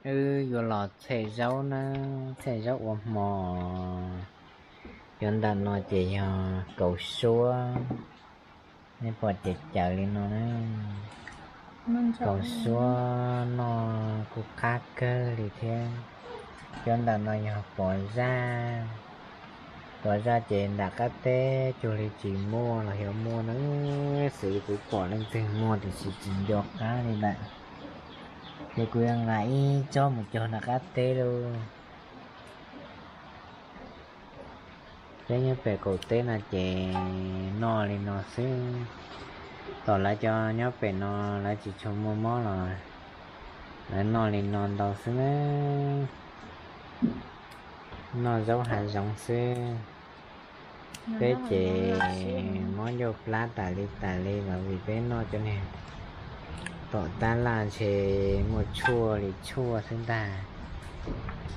Wb yuav los txhij zaub na, txhij zaub ua hmo. Cov ntawm no ces yog kaus suab, nej pom ces cawv li no na. Kaus suab noj kuj qab kawg li thiab. Cov ntawm no yog pov zaj. Pov zaj ces nram qab teb cuag li tsis muaj los yog muaj na, xws li kuv pom leej twg muaj tiam sis tsis nco qab li lawm. Ces kuv yuav nqa ib tsob mus cog nram qab teb lauj. Peb nyob pem qaum teb no ces noj li no xwb. Tom lawv cov nyob pem no lawv tsis tshua muaj mob los lawv noj li no ntau xwb na. Noj zaub hav zoov xwb. Peb ces mob ncauj plab tas li tas li los vim peb noj cov niag tom tab laj ntshe muaj tshuaj li tshuaj xwb ntag,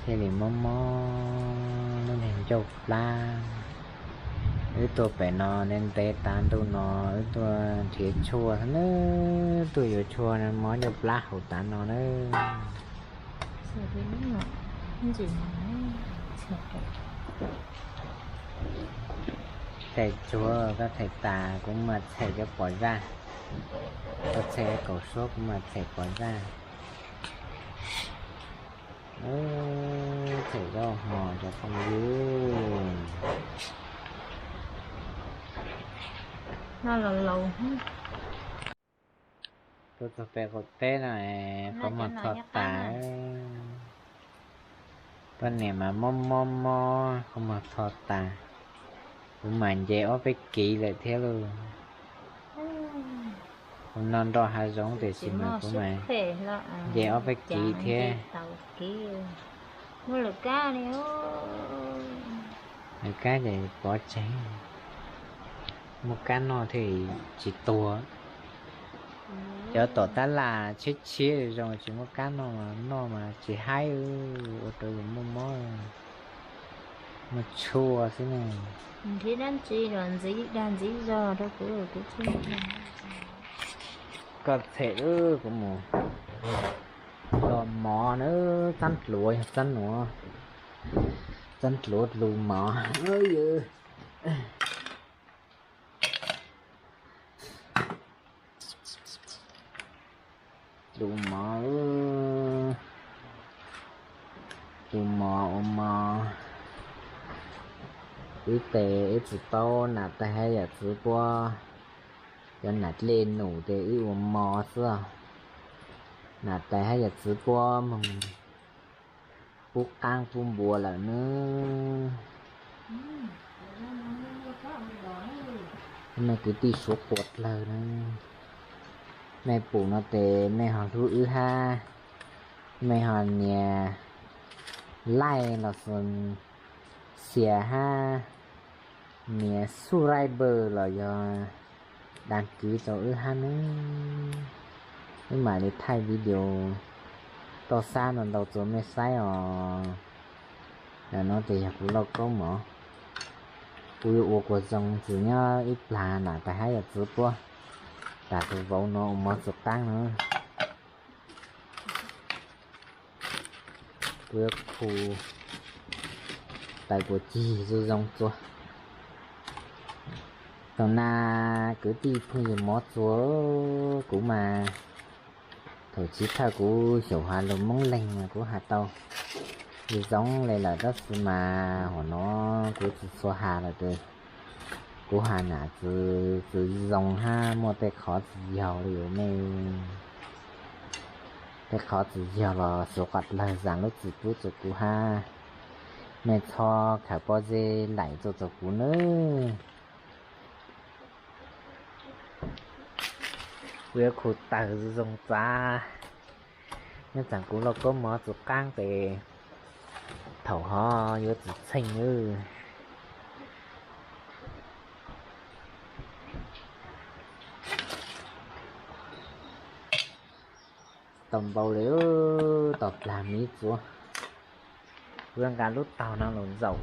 thiaj li mob mob lub niag ncauj plab. Wb tuaj pem no ntev ntev tas ntuj no wb tuaj nrhiav tshuaj xwb na, tuaj yuav tshuaj mob ncauj plab hauv tav no na. Txhem tshuaj koj txhem tas kuv mam txhem cov pov zaj, koj txhem kaus suab kuv mam txhem pov zaj. Txhem zaub hmo cov phooj ywg. Tuaj txog pem qaum teb no, qhov muag txho tas. Poj niam mas mob mob mob, qhov muag txho tas. Kuv mas nce ob peb kiv lawm thiab lauj. Kuv no nroj hav zoov tiam sis mas kuv mas nce ob peb kiv thiab. Lawv kab ces pov tseg, muaj kab noj thiaj tsis tuag. Cov tom tab laj tshiab tshiab zoo tsis muaj kab noj, noj mas tsis haib, ua rau yus muaj mob, muaj tshuaj xwb ne. Koj txhem, kuv mus los mov na, txab dluav yog txab nuav, txab dluav dlus mov. Dlus mov, dlus mov ua mov. Wb tes wb tsis paub nam tais hab yawm txwv puab, cov nam dlej num tes wb ua mov xwb. Nam tais hab yawm txwv puab moog pub qaab pub npua lawm nawb. Nej kwv tij suav quas dlawg na, mej pum no tes mej ho hlub wb hab, mej ho nias like los sis share hab, nias subscribe los yog đăng ký rau wb hab nawb. Wb mam li thaij video toj sab ntau ntau rua mej saib os. Ntawm no tes yog kuv lauj kaub mov, kuv yuav ua kuas zoo ntxiv nyob ib plag nam tais hab yawm txwv puab tas tus vauv no ua mov txuas qaab no. Kuv yuav khu taws puas cig zoo zoo txua. Thaum na kwv tij phooj ywg mov txua, kuv mas thaum chiv thawj kuv xyaum has lug Moob Leeg mas kuv has tau zoo le lawm tab sis mas huam no kuv tsis txhua has lawm tes kuv has nam txwv txwv zoo hab muaj tej qhov tsis yog li mej. Tej qhov tsis yog los suav quas dlawg zaam lub txim pub rua kuv hab, mej txhob khaws pob zeb laim rua rua kuv nawb. Kuv yuav khu taws zoo zoo txav, nyob tsaam kuv lauj kaub mov txuas qaab tes thaum hov yuav txwv txheej nawb. Tau npau li, tau plag miv txuav. Kuv yuav nqa lub taug no los zaum,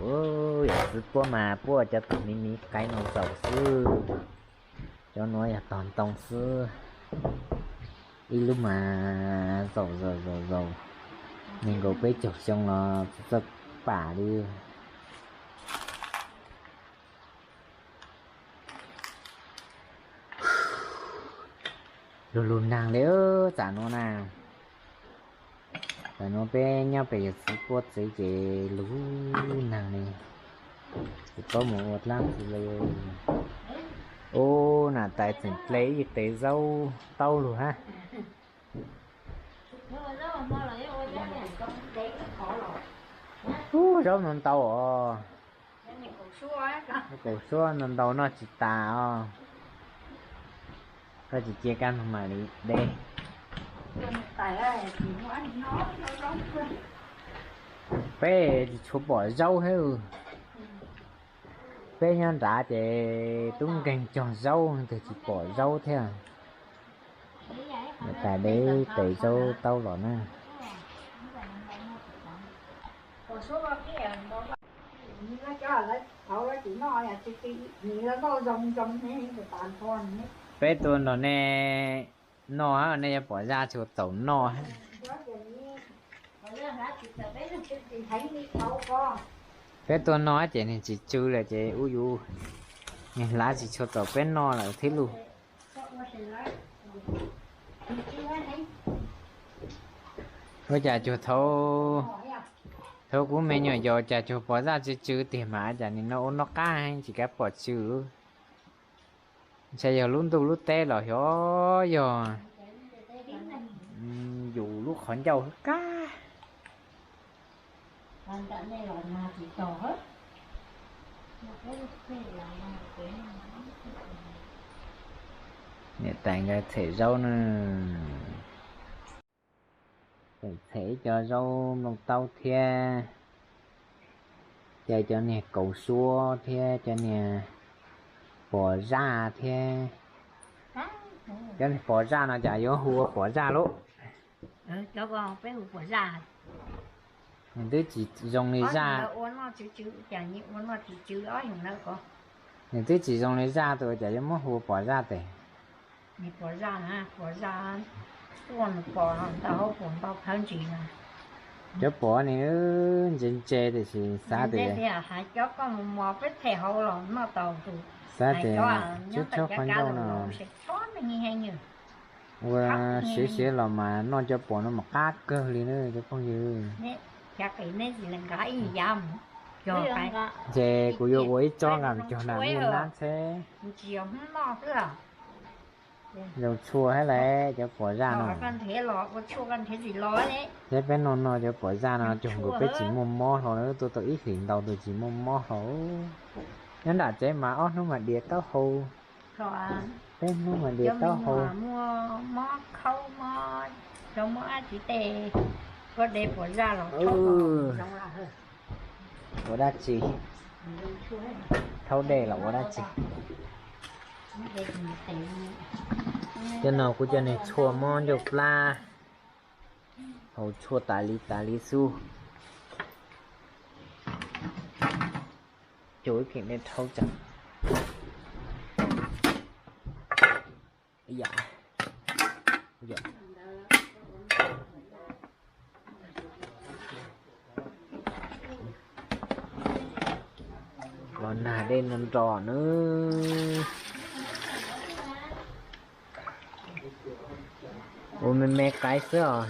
yawm txwv puab mas puab cov taug miv miv qaib no zaum xwb. Cov nuav yog taug ntoo xwb. Ib lub mas zaum zaum zaum zaum. Nees nkaum peb caug xyoo los txawj pam li. Lug lug nag li tam nuav na. Tam nuav peb nyob pem yawg txiv puab tsev ces lug nag li, tsis paub mus ua dlaab tsi li. Ub, nam tais tseem dle ib tes zaub taub lug hab. Ub, zaub no ntau os. Kaum suab no ntau noj tsis tas os. Koj tsis cia kab noog mam li de. Peb tsis tshua pom zaub thiab. Peb nyob nrad ces tub nkeeg cog zaub twg tsis pom zaub thiab. Niam tais de tes zaub taub los na. Peb tuaj nrog nej noj, nej yuav pom zaj tsis txaus noj. Peb tuaj noj ces nws tsis tsw lawm ces ub yus, nws hlav tsis tshua txaus peb noj lawm thiab lauj. Ua cas cuag thaum, thaum kuv me nyuam yaus cas cuag pom zaj tsw tsw tiag mas cas nim no ua noj qab heev tsis kav pom tsw. Ntshai yog lub ntuj lub teb los xyov yog yus lub qhov ncauj hwb qab. Niam tais nkawd tshem zaub na. Tseem tshem ib co zaub nplooj taub thiab, cov, cov niag kaus suab thiab cov niag pos zaj thiab. Cov niag pos zaj no cas yuav hu ua pos zaj lauj? Nws twb tsis zoo li zaj, nws twb tsis zoo li zaj tus cas yuav muab hu ua pos zaj tes. Cov pos ne ntse ntse tiam sis xav tias, xav tias tsub tsub qhov ncauj no ua siav siav los mas noj cov pos no mas qab kawg li na cov phooj ywg. Ces kuv yuav ua ib tsob nqaim cog nram me nab tsheb. Zoo tshua hab lawm cov pos zaj no. Thiab peb noj noj cov pos zaj no cog nkaus peb tsis muaj mob hlo na, tuaj tau ib hlis ntau tus tsis muaj mob hlo. Nyob nram tsev mas ob hnub mas diav taub hau, peb hnub mas diav taub hau. Ua dab tsi? Thaub dej los ua dab tsi? Cov no kuv cov niag tshuaj mob ncauj plab, haus tshuaj tas li tas li xwb. Cov ib pheem dej rhaub tas. Los nag dej no nro nawb. Ua me me qaib xwb os.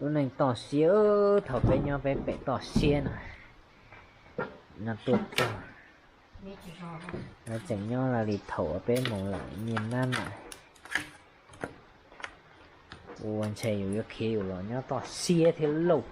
Lub neej toj siab, thaum peb nyob peb pem toj siab no, no tuaj txog, lawv tseem nyob li thaum peb mus lawm niaj nab na. Ua ntshe yus yuav khiav yus los nyob toj siab thiab lauj.